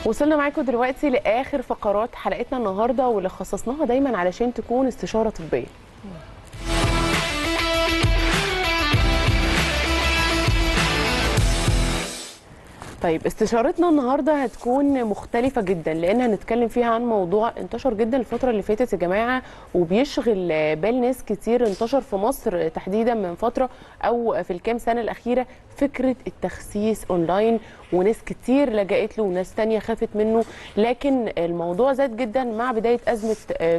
وصلنا معاكم دلوقتي لاخر فقرات حلقتنا النهارده، واللي خصصناها دايما علشان تكون استشاره طبية. طيب استشارتنا النهارده هتكون مختلفة جدا، لان هنتكلم فيها عن موضوع انتشر جدا الفترة اللي فاتت يا جماعة، وبيشغل بال ناس كتير، انتشر في مصر تحديدا من فترة او في الكام سنة الاخيرة، فكرة التخسيس اونلاين، وناس كتير لجأت له وناس تانية خافت منه، لكن الموضوع زاد جدا مع بداية ازمة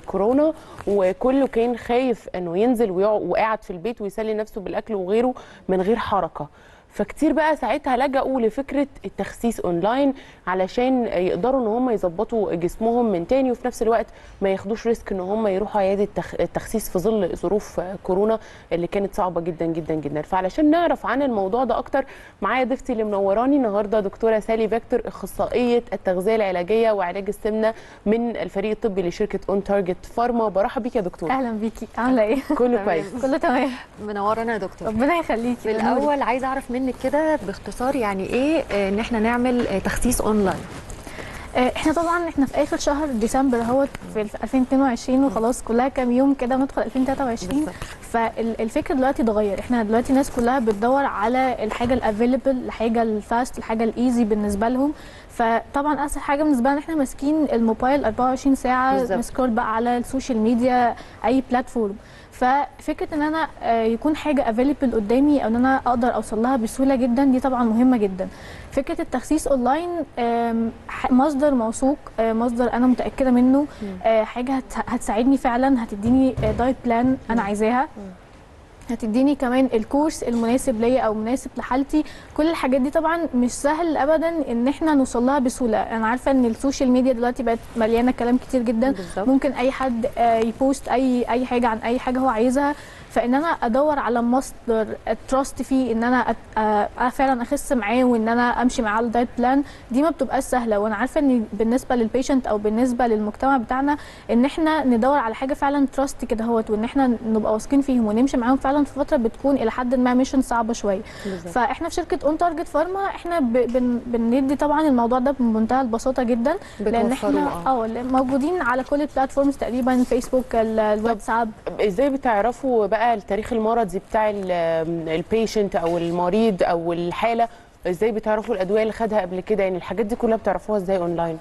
كورونا، وكله كان خايف انه ينزل وقاعد في البيت ويسلي نفسه بالاكل وغيره من غير حركة. فكتير بقى ساعتها لجأوا لفكرة التخسيس اونلاين علشان يقدروا ان هم يظبطوا جسمهم من تاني، وفي نفس الوقت ما ياخدوش risk ان هم يروحوا عيادة التخسيس في ظل ظروف كورونا اللي كانت صعبة جدا جدا جدا. فعلشان نعرف عن الموضوع ده اكتر، معايا ضيفتي اللي منوراني النهارده دكتورة سالي فيكتور، اخصائية التغذية العلاجية وعلاج السمنة من الفريق الطبي لشركة On Target Pharma. برحب بيك يا دكتورة. اهلا بيكي، عاملة ايه؟ كله كويس؟ كله تمام، منورانا يا دكتور. ربنا يخليكي. في الاول عايزه اعرف منك كده باختصار، يعني ايه ان احنا نعمل تخسيس اونلاين؟ احنا طبعا احنا في اخر شهر ديسمبر اهوت في 2022، وخلاص كلها كام يوم كده ندخل 2023. فالفكر دلوقتي اتغير، احنا دلوقتي الناس كلها بتدور على الحاجة ال available، الحاجة ال fast، الحاجة ال easy بالنسبة لهم. فطبعا اسهل حاجة بالنسبة لنا احنا ماسكين الموبايل 24 ساعة، ن scroll بقى على ال social media، اي platform. ففكره ان انا يكون حاجة available قدامي او ان انا اقدر اوصل لها بسهولة جدا، دي طبعا مهمة جدا. فكرة التخسيس اونلاين مصدر موثوق، مصدر انا متاكدة منه، حاجة هتساعدني فعلا، هتديني diet plan انا عايزاها، هتديني كمان ال course المناسب ليا او مناسب لحالتي. كل الحاجات دي طبعا مش سهل ابدا ان احنا نوصل لها بسهولة. انا عارفه ان ال social media دلوقتي بقت مليانة كلام كتير جدا. بالزبط. ممكن اي حد ي post اي حاجة عن اي حاجة هو عايزها، فان انا ادور على مصدر trust فيه ان انا فعلا اخس معاه وان انا امشي معاه ال diet plan، دي ما بتبقاش سهلة. وانا عارفه ان بالنسبة لل patient او بالنسبة للمجتمع بتاعنا ان احنا ندور على حاجة فعلا trust كده اهوت، وان احنا نبقى واثقين فيهم ونمشي معاهم فعلا في فترة بتكون الى حد ما mission صعبة شوية. فاحنا في شركة On Target Pharma احنا بندي طبعا الموضوع ده بمنتهى البساطة جدا، لان احنا موجودين على كل ال platforms تقريبا، فيسبوك، الواتساب. ازاي بتعرفوا بقى التاريخ المرضي بتاع ال patient او المريض او الحالة؟ ازاي بتعرفوا الادوية اللي خدها قبل كده؟ يعني الحاجات دي كلها بتعرفوها ازاي اونلاين؟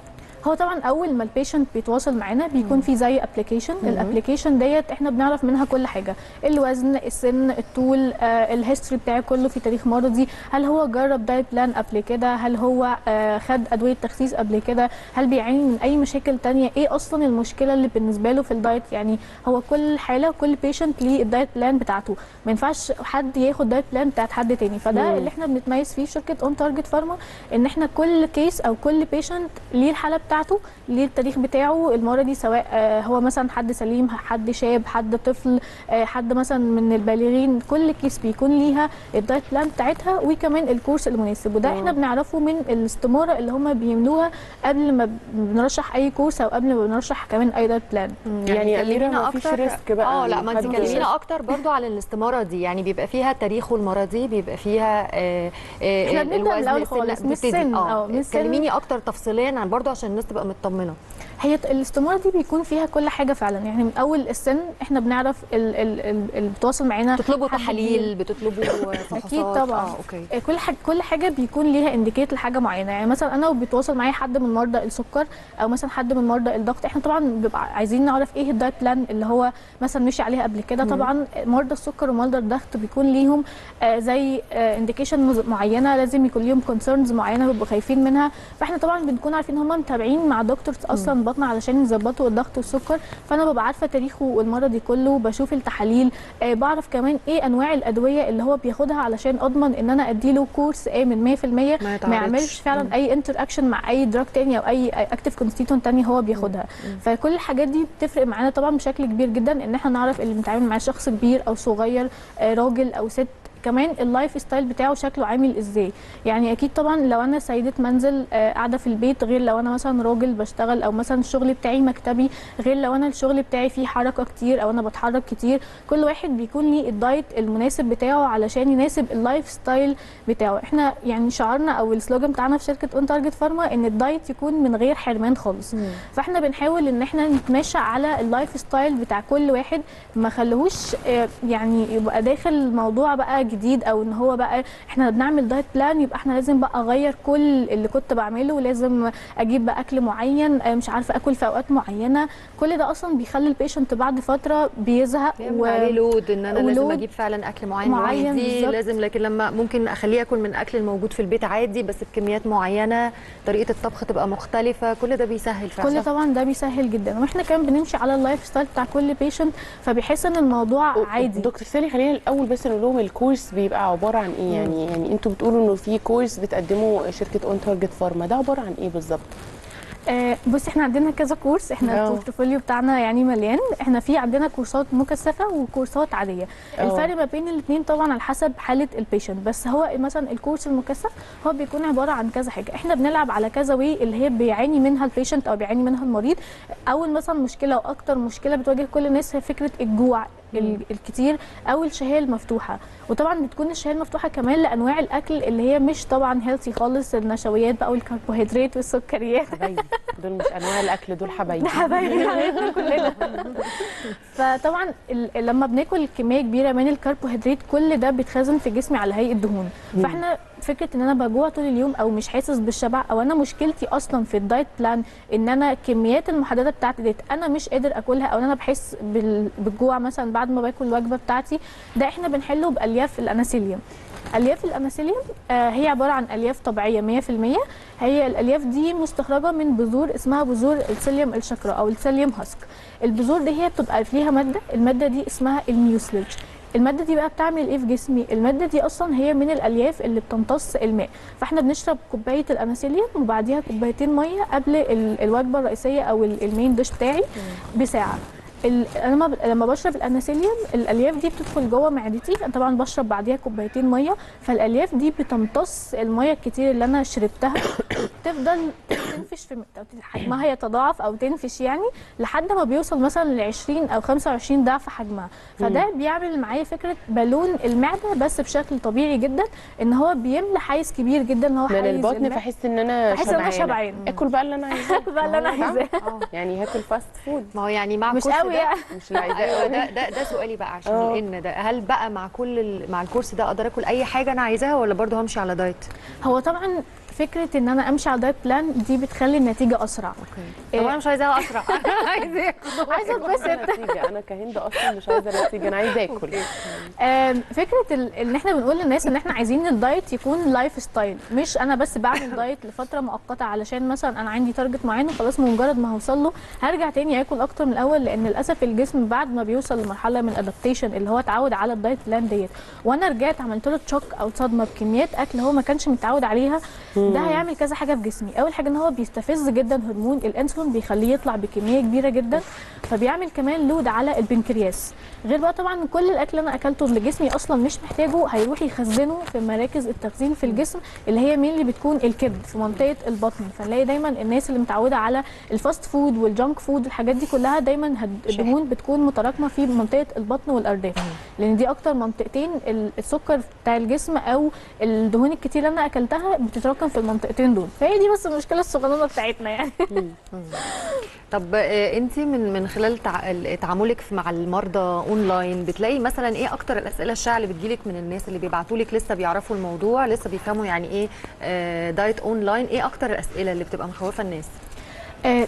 هو طبعا اول ما ال patient بيتواصل معانا بيكون في زي application، ال application ديت احنا بنعرف منها كل حاجة، الوزن، السن، الطول، ال history بتاعه كله، في تاريخ مرضي، هل هو جرب diet plan قبل كده، هل هو خد ادوية تخسيس قبل كده، هل بيعاني من اي مشاكل ثانية، ايه اصلا المشكلة اللي بالنسبة له في ال diet. يعني هو كل حاله كل patient ليه ال diet plan بتاعته، ما ينفعش حد ياخد diet plan بتاعت حد تاني. فده اللي احنا بنتميز فيه شركة On Target Pharma، ان احنا كل case او كل patient ليه الحالة بتاعته، ليه التاريخ بتاعه المرضي، سواء هو مثلا حد سليم، حد شاب، حد طفل، حد مثلا من البالغين، كل case بيكون ليها ال diet plan بتاعتها وكمان ال course المناسب. وده احنا بنعرفه من الاستمارة اللي هم بيملوها قبل ما بنرشح اي course او قبل ما بنرشح كمان اي diet plan. يعني كلمينا اكتر risk بقى. لا ما انت كلمينا اكتر برضو على الاستمارة دي، يعني بيبقى فيها تاريخه المرضي، بيبقى فيها احنا بنبدا من الاول خالص من السن. كلميني اكتر تفصيليا عن برضو عشان الناس تبقى مطمنه. هي الاستمارة دي بيكون فيها كل حاجة فعلا، يعني من اول السن احنا بنعرف اللي بتواصل معانا، بتطلبوا تحاليل، بتطلبوا فحوصات. اكيد طبعا. okay. كل حاجة بيكون ليها indicate لحاجة معينة. يعني مثلا انا وبيتواصل معايا حد من مرضى السكر او مثلا حد من مرضى الضغط، احنا طبعا بنبقى عايزين نعرف ايه ال diet plan اللي هو مثلا مشي عليها قبل كده. طبعا مرضى السكر ومرضى الضغط بيكون ليهم زي indication معينة، لازم يكون ليهم concerns معينة بيبقوا خايفين منها، فاحنا طبعا بنكون عارفين هم متابعين مع doctors اصلا بطن علشان يظبطوا الضغط والسكر. فانا ببقى عارفه تاريخه المرضي كله، بشوف التحاليل، بعرف كمان ايه انواع الادوية اللي هو بياخدها علشان اضمن ان انا اديله course امن 100%، ما يعملش فعلا اي interaction مع اي drug تاني او اي active constituent تاني هو بياخدها. فكل الحاجات دي بتفرق معانا طبعا بشكل كبير جدا، ان احنا نعرف اللي بنتعامل معاه شخص كبير او صغير، راجل او ست، كمان ال lifestyle بتاعه شكله عامل ازاي. يعني اكيد طبعا لو انا سيده منزل قاعدة في البيت، غير لو انا مثلا راجل بشتغل، او مثلا الشغل بتاعي مكتبي، غير لو انا الشغل بتاعي فيه حركة كتير او انا بتحرك كتير. كل واحد بيكون ليه ال diet المناسب بتاعه علشان يناسب ال lifestyle بتاعه. احنا يعني شعارنا او ال slogan بتاعنا في شركة اون تارجت فارما ان ال diet يكون من غير حرمان خالص. فاحنا بنحاول ان احنا نتماشى على ال lifestyle بتاع كل واحد، ما خليهوش يعني يبقى داخل الموضوع بقى جديد، او ان هو بقى احنا بنعمل diet plan يبقى احنا لازم بقى اغير كل اللي كنت بعمله، لازم اجيب بقى اكل معين، مش عارفه اكل في اوقات معينة. كل ده اصلا بيخلي ال patient بعد فترة بيزهق وعليه load ان انا لازم اجيب فعلا اكل معين دي لازم. لكن لما ممكن اخليه ياكل من الاكل الموجود في البيت عادي بس بكميات معينة، طريقه الطبخ تبقى مختلفة، كل ده بيسهل فعلا. كل طبعا ده بيسهل جدا، واحنا كمان بنمشي على ال lifestyle بتاع كل patient، فبيحس ان الموضوع عادي. دكتور سالي، خلينا الاول بس نقول لهم ال course بيبقى عبارة عن ايه. يعني انتوا بتقولوا انه في course بتقدمه شركة اون تارجت فارما، ده عبارة عن ايه بالظبط؟ بصي احنا عندنا كذا course، احنا ال portfolio بتاعنا يعني مليان. احنا في عندنا كورسات مكثفة وكورسات عادية. الفرق ما بين الاثنين طبعا على حسب حاله ال patient، بس هو مثلا ال course المكثف هو بيكون عبارة عن كذا حاجة. احنا بنلعب على كذا way اللي هي بيعاني منها ال patient او بيعاني منها المريض. اول مثلا مشكلة واكتر مشكلة بتواجه كل الناس هي فكرة الجوع الكتير او الشهية المفتوحة. وطبعا بتكون الشهية المفتوحة كمان لانواع الاكل اللي هي مش طبعا healthy خالص، النشويات بقى والكربوهيدرات والسكريات. حبايبي دول مش انواع الاكل، دول حبايبي حبايبي حبايبنا كلنا. فطبعا لما بناكل كمية كبيرة من الكربوهيدرات كل ده بيتخزن في جسمي على هيئة دهون. فاحنا فكرة ان انا بجوع طول اليوم او مش حاسس بالشبع، او انا مشكلتي اصلا في ال diet plan ان انا الكميات المحددة بتاعتي ديت انا مش قادر اكلها، او ان انا بحس بالجوع مثلا بعد ما باكل الوجبة بتاعتي، ده احنا بنحله بالياف الاناسيليوم. الياف الاناسيليوم هي عبارة عن الياف طبيعية 100%. هي الالياف دي مستخرجه من بذور اسمها بذور ال psyllium الشقراء او ال psyllium husk. البذور دي هي بتبقى فيها مادة، المادة دي اسمها ال mucilage. المادة دي بقى بتعمل ايه في جسمي؟ المادة دي اصلا هي من الالياف اللي بتمتص الماء، فاحنا بنشرب كوباية الاناسيليوم وبعديها كوبايتين مية قبل الوجبة الرئيسية او ال main dish بتاعي بساعة. انا لما بشرب الاناسيليوم الالياف دي بتدخل جوه معدتي، انا طبعا بشرب بعديها كوبايتين مية، فالالياف دي بتمتص المية الكتير اللي انا شربتها، تفضل تنفش في حجمها يتضاعف او تنفش يعني لحد ما بيوصل مثلا ل 20 او 25 ضعف حجمها. فده بيعمل معايا فكرة بالون المعدة بس بشكل طبيعي جدا، ان هو بيملى حيز كبير جدا ان هو من البطن، فاحس ان انا شبعان، اكل بقى اللي انا عايزاه، اكل بقى اللي انا عايزاه. يعني هاكل fast food، ما هو يعني مع مش قوي يعني. مش اللي عايزاه. ايوه ده سؤالي بقى، عشان لان ده هل بقى مع كل مع ال course ده اقدر اكل اي حاجة انا عايزاها ولا برضو همشي على diet؟ هو طبعا فكرة ان انا امشي على diet plan دي بتخلي النتيجة اسرع. okay. طب انا مش عايزاها اسرع، عايزه اتبسط. انا كهند اصلا مش عايزه نتيجة، انا عايزه اكل. فكرة ان احنا بنقول للناس ان احنا عايزين ال diet يكون lifestyle، مش انا بس بعمل diet لفترة مؤقتة علشان مثلا انا عندي target معين وخلاص بمجرد ما هوصل له هرجع تاني اكل اكتر من الاول. لان للاسف الجسم بعد ما بيوصل لمرحلة من ال adaptation اللي هو اتعود على ال diet plan ديت، وانا رجعت عملت له shock او صدمة بكميات اكل هو ما كانش متعود عليها، ده هيعمل كذا حاجة في جسمي. اول حاجة ان هو بيستفز جدا هرمون الانسولين، بيخليه يطلع بكمية كبيرة جدا، فبيعمل كمان load على البنكرياس. غير بقى طبعا كل الاكل اللي انا اكلته اللي جسمي اصلا مش محتاجه هيروح يخزنه في مراكز التخزين في الجسم اللي هي مين اللي بتكون الكبد في منطقة البطن. فنلاقي دايما الناس اللي متعوده على ال fast food وال junk food الحاجات دي كلها دايما الدهون بتكون متراكمه في منطقة البطن والارداف، لان دي اكتر منطقتين السكر بتاع الجسم او الدهون الكتير اللي انا اكلتها بتتراكم في المنطقتين دول. فهي دي بس المشكلة الصغننه بتاعتنا يعني. طب انت من خلال تعاملك مع المرضى اونلاين بتلاقي مثلا ايه اكتر الاسئلة الشائعة اللي بتجيلك من الناس اللي بيبعتوا لك لسه بيعرفوا الموضوع، لسه بيفهموا يعني ايه diet online؟ ايه اكتر الاسئلة اللي بتبقى مخوفه الناس؟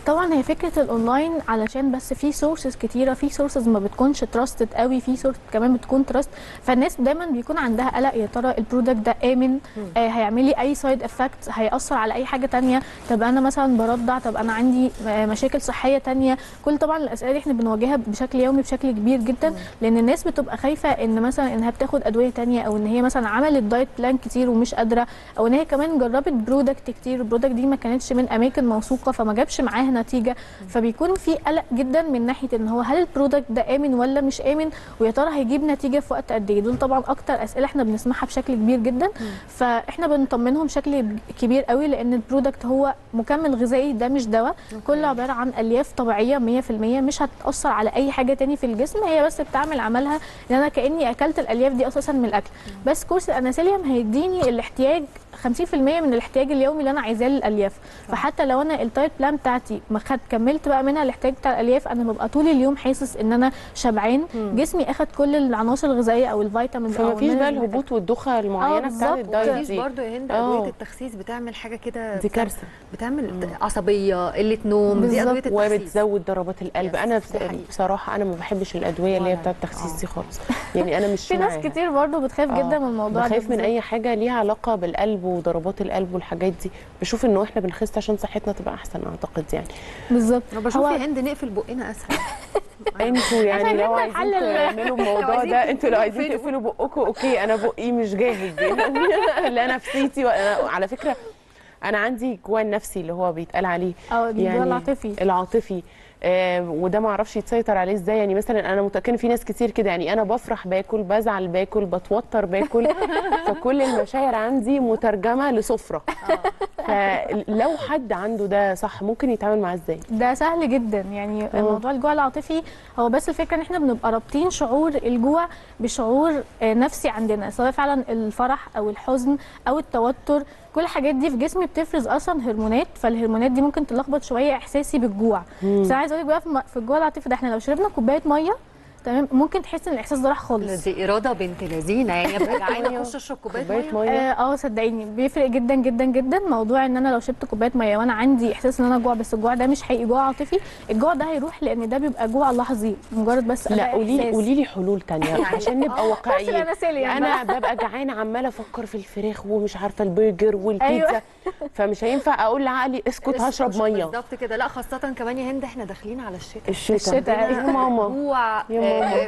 طبعا هي فكرة الاونلاين علشان بس في sources كتيرة، في sources ما بتكونش trusted قوي، في source كمان بتكون trust، فالناس دايما بيكون عندها قلق يا ترى ال product ده امن؟ هيعمل لي اي side effect؟ هياثر على اي حاجة ثانية؟ طب انا مثلا برضع، طب انا عندي مشاكل صحية ثانية؟ كل طبعا الاسئلة دي احنا بنواجهها بشكل يومي بشكل كبير جدا، لان الناس بتبقى خايفة ان مثلا انها بتاخد ادوية ثانية، او ان هي مثلا عملت diet plan كتير ومش قادرة، او ان هي كمان جربت product كتير وال product دي ما كانتش من اماكن موثوقة فما جابش معاها نتيجة. فبيكون في قلق جدا من ناحية ان هو هل ال product ده امن ولا مش امن، ويا ترى هيجيب نتيجة في وقت قد ايه. دول طبعا اكتر اسئلة احنا بنسمعها بشكل كبير جدا. فاحنا بنطمنهم بشكل كبير قوي، لان ال product هو مكمل غذائي، ده مش دواء، كله عبارة عن الياف طبيعية 100%، مش هتاثر على اي حاجة تاني في الجسم، هي بس بتعمل عملها ان انا كاني اكلت الالياف دي اساسا من الاكل. بس كورس الاناسيليوم هيديني الاحتياج 50% من الاحتياج اليومي اللي انا عايزاه للالياف. فحتى لو انا ال diet plan بتاعتي ما خد كملت بقى منها الاحتياج بتاع الالياف، انا ببقى طول اليوم حاسس ان انا شبعان، جسمي اخد كل العناصر الغذائية او ال vitamins. فما فيش بقى الهبوط والدوخه المعينة بتاعت ال diet دي. برضه يا هند ادوية التخسيس بتعمل حاجة كده، دي كارثة، بتعمل عصبية، قلة نوم، دي ادوية التخسيس وبتزود ضربات القلب. انا بصراحة انا ما بحبش الادوية اللي هي بتاعت التخسيس دي خالص، يعني انا مش في ناس كتير برضه بتخاف جدا من الموضوع ده، بخاف من اي حاجة ليها علاقة بالقلب وضربات القلب والحاجات دي. بشوف انه احنا بنخس عشان صحتنا تبقى احسن، اعتقد يعني. بالظبط. بشوف يا هند نقفل بقنا اسهل. انتوا يعني لو عايزين تعملوا الموضوع ده، انتوا لو عايزين تقفلوا بقكم okay، انا بقي مش جاهز يعني. لا نفسيتي، على فكرة انا عندي جوع النفسي اللي هو بيتقال عليه يعني العاطفي، العاطفي وده ما اعرفش يتسيطر عليه ازاي. يعني مثلا انا متاكدة في ناس كتير كده، يعني انا بفرح باكل، بزعل باكل، بتوتر باكل، فكل المشاعر عندي مترجمة لسفره. فلو حد عنده ده صح ممكن يتعامل معاه ازاي؟ ده سهل جدا يعني. موضوع الجوع العاطفي هو بس الفكرة ان احنا بنبقى رابطين شعور الجوع بشعور نفسي عندنا، سواء فعلا الفرح او الحزن او التوتر، كل الحاجات دي في جسمي بتفرز اصلا هرمونات، فالهرمونات دي ممكن تلخبط شوية احساسي بالجوع. بس انا عايزه اقول لك بقى في الجوع العاطفي ده، احنا لو شربنا كوباية مية تمام ممكن تحس ان الاحساس ده راح خالص. دي اراده بنت لذينه يعني، ابقى جعانة اخش اشرب كوباية مية. صدقيني بيفرق جدا جدا جدا موضوع ان انا لو شربت كوباية مية وانا عندي احساس ان انا جوع، بس الجوع ده مش حقيقي، جوع عاطفي، الجوع ده هيروح، لان ده بيبقى جوع لحظي مجرد بس. لا قولي لي حلول ثانية عشان نبقى واقعيين. انا ببقى جعانة عماله افكر في الفراخ ومش عارفه البرجر والبيتزا. أيوة. فمش هينفع اقول لعقلي اسكت هشرب مية بالظبط كده. لا خاصة كمان يا هند احنا داخلين على الشتاء. الشتاء يا ماما جوع،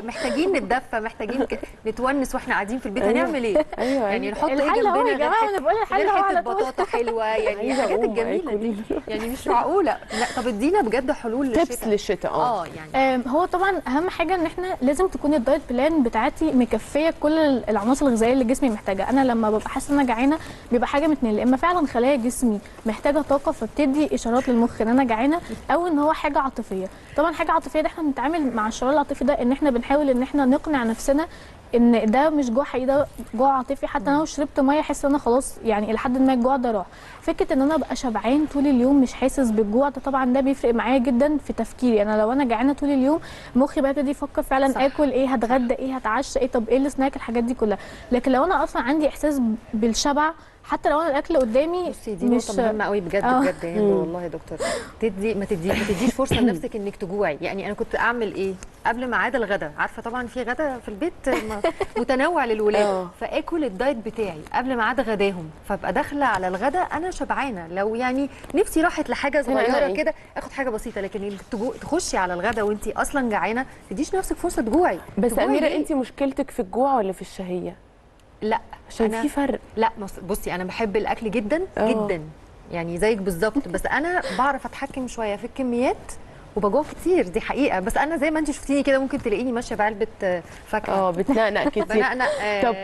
محتاجين نتدفى، محتاجين نتونس واحنا قاعدين في البيت. هنعمل ايه؟ أيوة. يعني نحط ايه جنبنا يا جماعة؟ انا بقول الحل هو على طول بطاطا حلوة يعني، الحاجات الجميلة دي يعني مش معقولة. لا طب ادينا بجد حلول للشتاء، tips للشتاء. يعني هو طبعا اهم حاجة ان احنا لازم تكون ال diet plan بتاعتي مكفيه كل العناصر الغذائية اللي جسمي محتاجها. انا لما ببقى حاسه ان انا جعانة بيبقى حاجة من اتنين، يا اما فعلا خلايا جسمي محتاجه طاقة فبتدي اشارات للمخ ان انا جعانة، او ان هو حاجة عاطفية. طبعا حاجة عاطفية ده احنا بنتعامل مع الشعور العاطفي ده ان احنا بنحاول ان احنا نقنع نفسنا ان ده مش جوع حقيقي، ده جوع عاطفي. حتى انا لو شربت مية احس ان انا خلاص يعني لحد ما الجوع ده راح. فكرة ان انا ابقى شبعان طول اليوم مش حاسس بالجوع ده طبعا ده بيفرق معايا جدا في تفكيري. انا لو انا جعانة طول اليوم مخي بقى يبتدي يفكر فعلا صح. اكل ايه، هتغدى ايه، هتعشى ايه، طب ايه السناك، الحاجات دي كلها. لكن لو انا اصلا عندي احساس بالشبع حتى لو انا الاكل قدامي. بصي دي نقطة مهمة قوي بجد بجد يا هند والله يا دكتور. ما تديش فرصة لنفسك انك تجوعي. يعني انا كنت اعمل ايه قبل ميعاد الغدا؟ عارفه طبعا في غدا في البيت متنوع للولاد، فاكل ال diet بتاعي قبل ميعاد غداهم، فابقى داخله على الغدا انا شبعانه. لو يعني نفسي راحت لحاجة صغيرة كده اخد حاجة بسيطة، لكن تخشي على الغدا وانت اصلا جعانة ما تديش نفسك فرصة تجوعي. بس اميره انت مشكلتك في الجوع ولا في الشهية؟ لا عشان في فرق. لا بصي انا بحب الاكل جدا جدا يعني زيك بالظبط، بس انا بعرف اتحكم شوية في الكميات وبجوع كتير، دي حقيقة. بس انا زي ما انت شفتيني كده ممكن تلاقيني ماشية بعلبه فاكهة، بتنقنق كتير. بنقنق. طب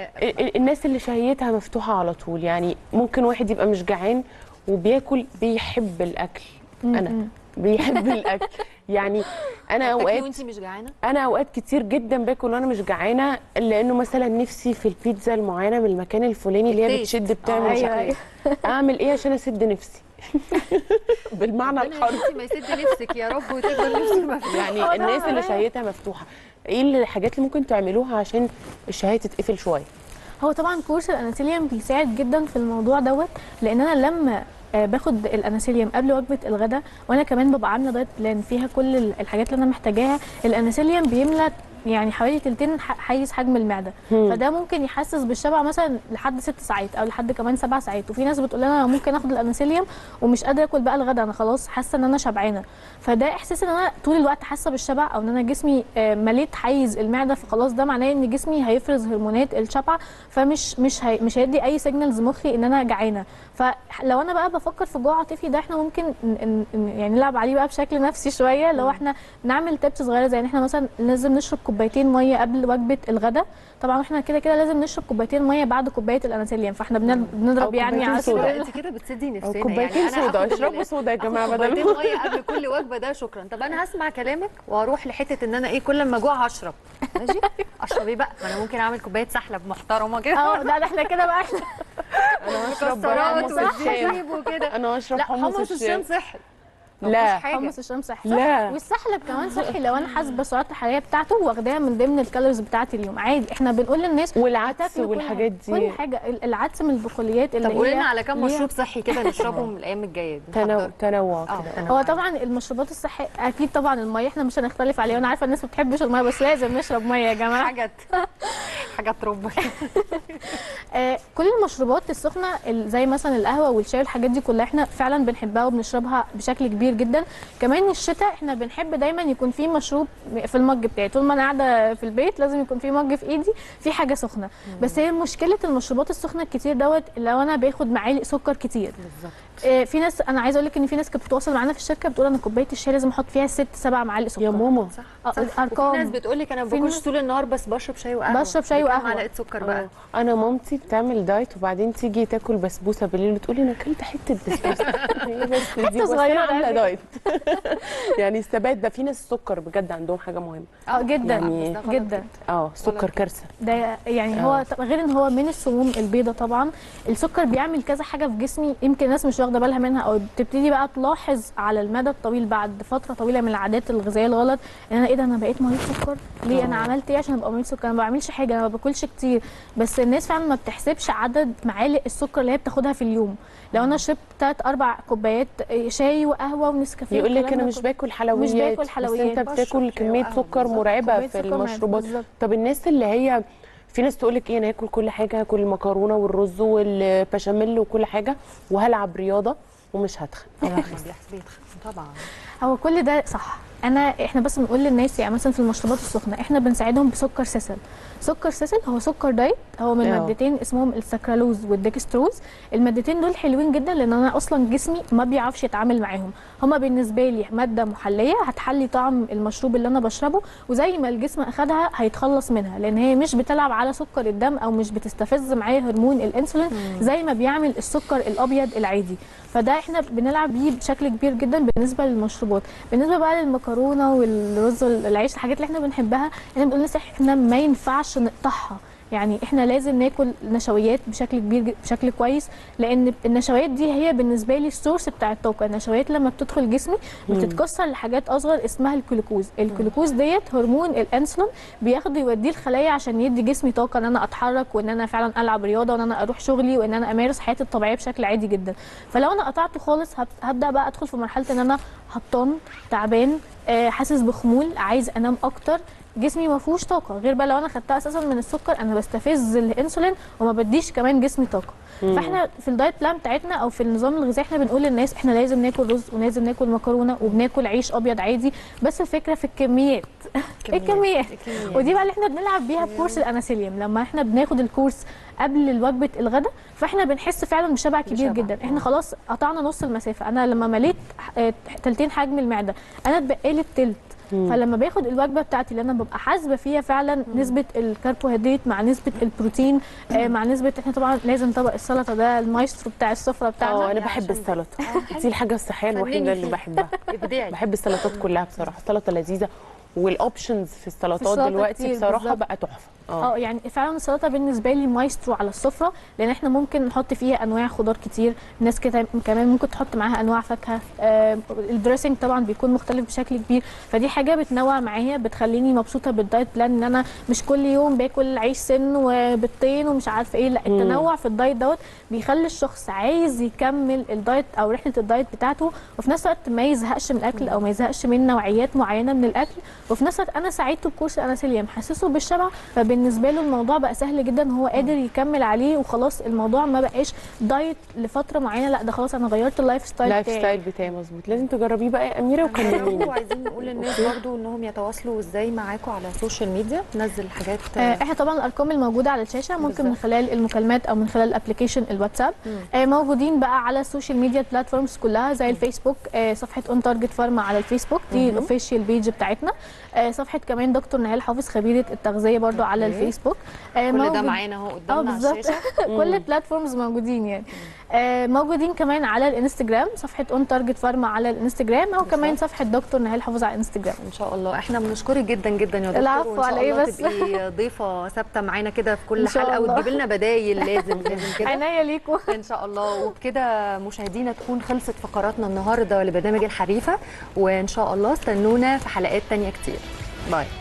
الناس اللي شهيتها مفتوحة على طول، يعني ممكن واحد يبقى مش جعان وبياكل، بيحب الاكل. انا بيحب الاكل يعني انا اوقات وانت مش جعانة، انا اوقات كتير جدا باكل وانا مش جعانة، لانه مثلا نفسي في البيتزا المعينة من المكان الفلاني اللي هي بتشد بتعمل مش عارفه. اعمل ايه عشان اسد نفسي؟ بالمعنى الحرفي ما يسد نفسك يا رب وتفضل نفسك مفتوحة. يعني الناس اللي شهيتها مفتوحة، ايه الحاجات اللي ممكن تعملوها عشان الشهية تتقفل شوية؟ هو طبعا كورس الاناسيليوم بيساعد جدا في الموضوع دوت، لان انا لما باخد الاناسيليوم قبل وجبة الغداء وانا كمان ببقى عامله diet plan فيها كل الحاجات اللي انا محتاجاها، الاناسيليوم بيملى يعني حوالي تلتين حيز حجم المعدة. فده ممكن يحسس بالشبع مثلا لحد 6 ساعات او لحد كمان 7 ساعات. وفي ناس بتقول انا ممكن اخد الاناسيليوم ومش قادرة اكل بقى الغدا، انا خلاص حاسه ان انا شبعانه. فده احساس ان انا طول الوقت حاسه بالشبع، او ان انا جسمي مليت حيز المعدة، فخلاص ده معناه ان جسمي هيفرز هرمونات الشبع، فمش مش هي مش هيدي اي signals مخي ان انا جعانة. فلو انا بقى بفكر في جوع عاطفي ده، احنا ممكن يعني نلعب عليه بقى بشكل نفسي شوية. لو احنا نعمل tips صغيرة، زي ان احنا مثلا لازم نشرب كوبايتين مية قبل وجبة الغداء. طبعا احنا كده كده لازم نشرب كوبايتين مية بعد كوباية الاناسيليوم، فاحنا بنضرب يعني عسل. انت كده بتسدي نفسنا، كوبايتين يعني صودا، اشربوا صودا يا جماعة بدل كوبايتين مية قبل كل وجبة، ده شكرا. طب انا هسمع كلامك واروح لحته ان انا ايه، كل ما اجوع هشرب. ماشي، اشرب ايه بقى؟ ما انا ممكن اعمل كوباية سحلب محترمه كده. لا ده احنا كده بقى احنا انا هشرب حمص الشام وكده. انا هشرب حمص الشام صحي. لا حمص الشام صحي، والسحلب كمان صحي لو انا حاسبه السعرات الحرارية بتاعته واخداها من ضمن ال calories بتاعتي اليوم عادي. احنا بنقول للناس والعدس والحاجات دي، كل حاجة، العدس من البقوليات اللي طب قولي لنا على كام مشروب صحي كده نشربهم الايام الجاية دي. تنوع كده. هو طبعا المشروبات الصحية اكيد طبعا المية احنا مش هنختلف عليها، وانا عارفه الناس ما بتحبش المية بس لازم نشرب مية يا جماعة. حاجة تربى. كل المشروبات السخنة زي مثلا القهوة والشاي والحاجات دي كلها احنا فعلا بنحبها وبنشربها بشكل كبير جدا. كمان الشتاء احنا بنحب دايما يكون في مشروب في المج بتاعي، طول ما انا قاعدة في البيت لازم يكون في مج في ايدي في حاجة سخنة. بس هي مشكلة المشروبات السخنة الكتير دوت لو انا باخد معالق سكر كتير. بالظبط. في ناس، انا عايزه اقول لك ان في ناس كانت بتتواصل معانا في الشركة بتقول انا كوباية الشاي لازم احط فيها 6 7 معالق سكر. يا ماما صح. ارقام. في ناس بتقول لك انا ما باكلش طول النهار بس بشرب شاي وقهوة. بشرب شاي وقهوة معلقه سكر بقى. انا مامتي بتعمل دايت وبعدين تيجي تاكل بسبوسه بالليل وتقولي انا اكلت حتة بسبوسه بس دي صغيرة عامله دايت. يعني الثبات ده، في ناس السكر بجد عندهم حاجة مهمة جدا يعني جدا. السكر كارثة ده يعني. هو غير ان هو من السموم البيضاء طبعا، السكر بيعمل كذا حاجة في جسمي يمكن الناس مش واخده بالها منها، او بتبتدي بقى تلاحظ على المدى الطويل بعد فترة طويلة من العادات الغذائية الغلط ان انا ايه ده، انا بقيت مريض سكر ليه؟ انا عملت ايه عشان ابقى مريض سكر؟ انا ما بعملش حاجة، انا ما باكلش كتير. بس الناس فعلا ما بتحسبش عدد معالق السكر اللي هي بتاخدها في اليوم. لو انا شربت 3 4 كوبايات شاي وقهوة ونسكافيه، يقول لك انا مش باكل حلويات، مش باكل حلويات، بس انت بتاكل كمية سكر مرعبة في المشروبات. طب الناس اللي هي في ناس تقول لك ايه، انا هاكل كل حاجة، هاكل المكرونه والرز والبشاميل وكل حاجة وهلعب رياضة ومش هتخن. طبعا هو كل ده صح. احنا بس بنقول للناس يعني مثلا في المشروبات السخنة احنا بنساعدهم بسكر سيسل. سكر سيسل هو سكر diet، هو من مادتين اسمهم السكرالوز والديكستروز. المادتين دول حلوين جدا لان انا اصلا جسمي ما بيعرفش يتعامل معاهم. هما بالنسبة لي مادة محليه هتحلي طعم المشروب اللي انا بشربه، وزي ما الجسم اخدها هيتخلص منها، لان هي مش بتلعب على سكر الدم او مش بتستفز معايا هرمون الانسولين زي ما بيعمل السكر الابيض العادي. فده احنا بنلعب بيه بشكل كبير جدا بالنسبة للمشروبات. بالنسبة بقى للمكرونه والرز والعيش، الحاجات اللي احنا بنحبها، احنا بنقول للناس احنا ما ينفعش نقطعها. يعني احنا لازم ناكل نشويات بشكل كبير بشكل كويس، لان النشويات دي هي بالنسبة لي ال source بتاع الطاقة. النشويات لما بتدخل جسمي بتتكسر لحاجات اصغر اسمها الجلوكوز. الجلوكوز ديت هرمون الانسولين بياخده يوديه الخلايا عشان يدي جسمي طاقة ان انا اتحرك وان انا فعلا العب رياضة وان انا اروح شغلي وان انا امارس حياتي الطبيعية بشكل عادي جدا. فلو انا قطعته خالص هبدا بقى ادخل في مرحلة ان انا هبطان، تعبان، حاسس بخمول، عايز انام اكتر، جسمي ما فيهوش طاقة. غير بقى لو انا خدتها اساسا من السكر انا بستفز الانسولين وما بديش كمان جسمي طاقة. فاحنا في ال diet plan بتاعتنا او في النظام الغذائي احنا بنقول للناس احنا لازم ناكل رز ولازم ناكل مكرونه وبناكل عيش ابيض عادي، بس الفكرة في الكميات. الكميات ودي بقى اللي احنا بنلعب بيها في كورس الاناسيليوم. لما احنا بناخد الكورس قبل وجبة الغداء فاحنا بنحس فعلا بشبع كبير جدا. احنا خلاص قطعنا نص المسافة. انا لما مليت تلتين حجم المعدة انا اتبقى لي التلت. فلما باخد الوجبة بتاعتي اللي انا ببقى حاسبه فيها فعلا نسبه الكربوهيدرات مع نسبه البروتين مع نسبه، احنا طبعا لازم طبق السلطة ده المايسترو بتاع السفرة بتاعنا. انا بحب السلطة، دي الحاجة الصحية الوحيدة اللي بحبها. بحب السلطات كلها بصراحة، السلطة لذيذة وال options في السلطات دلوقتي بصراحة بقى تحفة. يعني فعلا السلطة بالنسبة لي مايسترو على السفرة، لان احنا ممكن نحط فيها انواع خضار كتير، ناس كده كمان ممكن تحط معاها انواع فاكهة، ال dressing طبعا بيكون مختلف بشكل كبير. فدي حاجة بتنوع معايا، بتخليني مبسوطة بال diet plan ان انا مش كل يوم باكل عيش سن وبيضتين ومش عارفه ايه. لا، التنوع في ال diet دوت بيخلي الشخص عايز يكمل ال diet او رحله ال diet بتاعته، وفي نفس الوقت ما يزهقش من الاكل او ما يزهقش من نوعيات معينة من الاكل، وفي نفس الوقت انا ساعدته بكورس الاناسيليوم، حسسه بالشبع، فبالنسبه له الموضوع بقى سهل جدا، هو قادر يكمل عليه وخلاص. الموضوع ما بقاش diet لفترة معينة، لا ده خلاص انا غيرت ال lifestyle ال life بتاعي. style بتاعي. مظبوط، لازم تجربيه بقى يا اميره وكلميني. وعايزين نقول للناس برضو انهم يتواصلوا ازاي معاكم على ال social media، نزل حاجات. احنا طبعا الارقام الموجودة على الشاشة، ممكن من خلال المكالمات او من خلال application الواتساب. موجودين بقى على ال social media platforms كلها زي الفيسبوك، صفحة On Target Pharma على الفيسبوك، دي ال official page بتاعتنا. صفحة كمان دكتور نهال حافظ خبيرة التغذية برضو على الفيسبوك. كل ده معانا اهو قدامنا على الشاشة. كل ال platforms موجودين يعني. موجودين كمان على الانستجرام، صفحة On Target Pharma على الانستجرام، او كمان صفحة دكتور نهال حافظ على الانستجرام. ان شاء الله احنا بنشكرك جدا جدا يا دكتور. العفو، على ايه بس. تبقي ضيفه ثابتة معانا كده في كل حلقة وتجيب لنا بدايل، لازم لازم كده. عينيا ليكم ان شاء الله. وبكده مشاهدينا تكون خلصت فقراتنا النهارده لبرنامج الحريفه، وان شاء الله استنونا في حلقات ثانية كتير. bye.